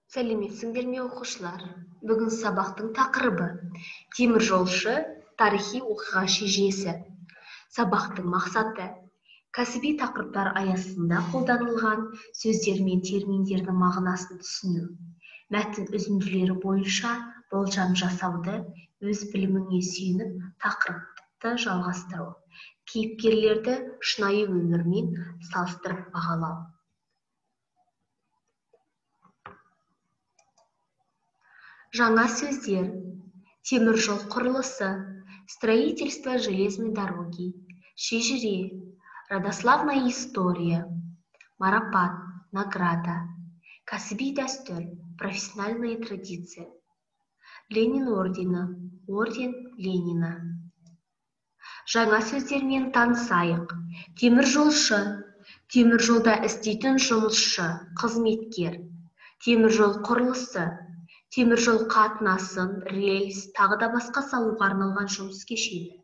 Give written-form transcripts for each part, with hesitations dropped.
Сәлеметсіңдер ме, оқушылар? Бүгін сабақтың тақырыбы теміржолшы тарихи оқиға шежіресі. Сабақтың мақсаты: кәсіби тақырыптар аясында қолданылған сөздер мен терминдердің мағынасын түсіну, мәтін үзінділері бойынша болжам жасауды, өз біліміңе сүйеніп тақырыпты жалғастыру, кейіпкерлерді шынайы өмірмен салыстырып бағалау. Жаңа сөздер: теміржол құрылысы, строительство железной дороги, шежіре, родословная история, марапат, награда, кәсіби дәстүр, профессиональная традиция, Ленин ордені, орден Ленина. Жаңа сөздермен танысайық. Теміржолшы, теміржолда істейтін жұмысшы, қызметкер, теміржол құрылысы, теміржол қатынасын, рельс, тағы да басқа салуға арналған жұмыс кешені.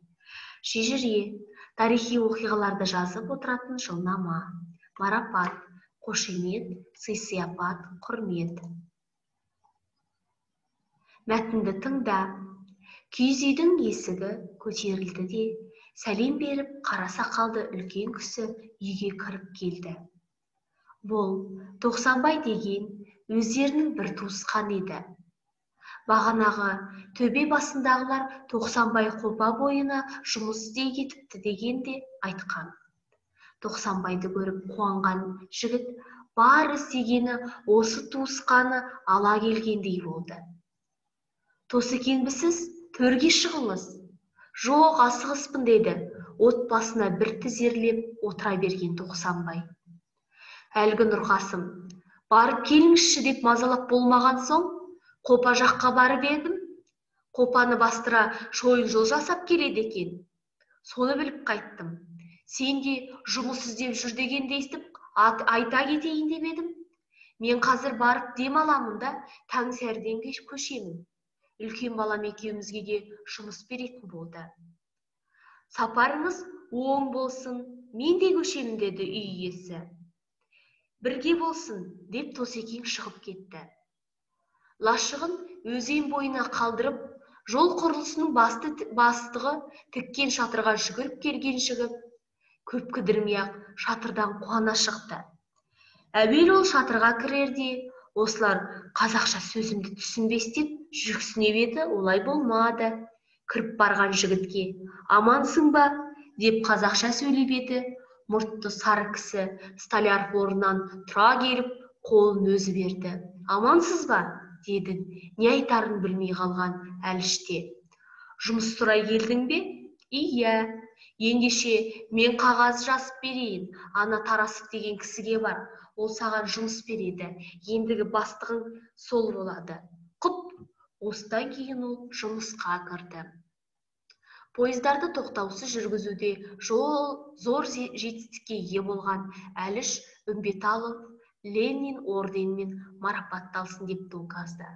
Шежіре, тарихи оқиғаларды жазып отыратын жылнама. Марапат, қошемет, сый-сияпат, құрмет. Мәтінді тыңда. Киіз үйдің есігі көтерілді де, сәлем беріп, қара сақалды үлкен кісі үйге кіріп келді. Бұл Тоқсанбай деген өздерінің бір туысқаны еді. Бағанағы төбе басындағылар Тоқсанбай Қопа бойына жұмыс істей кетіпті дегенде айтқан. Тоқсанбайды көріп қуанған жігіт бар іздегені осы туысқаны ала келгендей болды. Тосекенбісіз, төрге шығыңыз. Жоқ, асығыспын, деді отбасына бір тізерлеп отыра берген Тоқсанбай. Әлгі Нұрқасым, барып келіңізші деп мазалап болмаған соң, Қопа жаққа барып едім. Қопаны бастыра шойын жол жасап келеді екен. Соны біліп қайттым. Сен де жұмыс іздеп жүр дегенді естіп, айта кетейін деп едім. Мен қазір барып дем аламын да, таң сәріден кеш көшемін. Үлкен балам екеумізге де жұмыс беретін болды. Сапарыңыз оң болсын, мен де көшемін, деді үй иесі. Бірге болсын, деп Тосекең шығып кетті. Лашығын өзен бойына қалдырып, жол құрылысының бастығы тіккен шатырға жүгіріп келген жігіт көп кідірмей-ақ шатырдан қуана шықты. Әуелі ол шатырға кірерде, осылар қазақша сөзімді түсінбес деп жүрексінеп еді, олай болмады. Кіріп барған жігітке, амансың ба, деп қазақша сөйлеп еді, мұртты сары кісі столяров орнынан тұра келіп, қолын өзі берді. Амансыз ба, деді, не айтарын білмей қалған Әліште. Жұмыс сұрай келдің бе? Иә. Ендеше мен қағаз жазып берейін, ана Тарасов деген кісіге бар, ол саған жұмыс береді, ендігі бастығың сол болады. Құп, осыдан кейін ол жұмысқа кірді. Пойыздарды тоқтаусыз жүргізуде зор жетістікке ие болған Әліш Үмбеталов Ленин орденімен марапатталсын деп указды.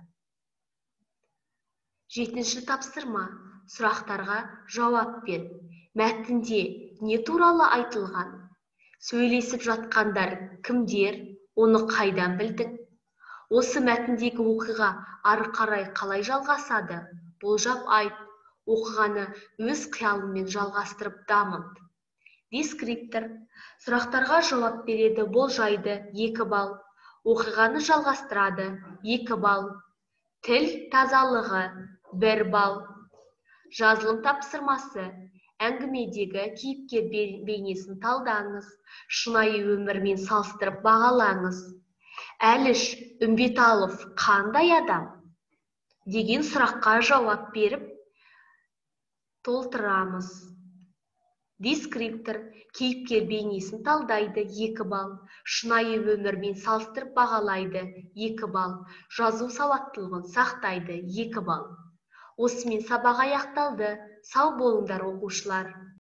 Жетінші тапсырма. Сұрақтарға жауап бер. Мәтінде не туралы айтылған? Сөйлесіп жатқандар кімдер? Оны қайдан білдің? Осы мәтіндегі оқиға ары қарай қалай жалғасады? Болжап айт. Оқиғаны өз қиялыңмен жалғастырып дамыт. Дескриптор. Сұрақтарға жауап береді, болжайды, 2 балл. Оқиғаны жалғастырады, 2 балл. Тіл тазалығы, 1 балл. Жазылым тапсырмасы. Әңгімедегі кейіпкер бейнесін талдаңыз, шынайы өмірмен салыстырып бағалаңыз. Әліш Үмбеталов қандай адам? Деген сұраққа жауап беріп толтырамыз. Дескриптор кейіпкер бейнесін талдайды, 2 балл. Шынайы өмірмен салыстырып бағалайды, 2 балл. Жазу сауаттылығын сақтайды, 2 балл. Осымен сабақ аяқталды. Сау болыңдар, оқушылар.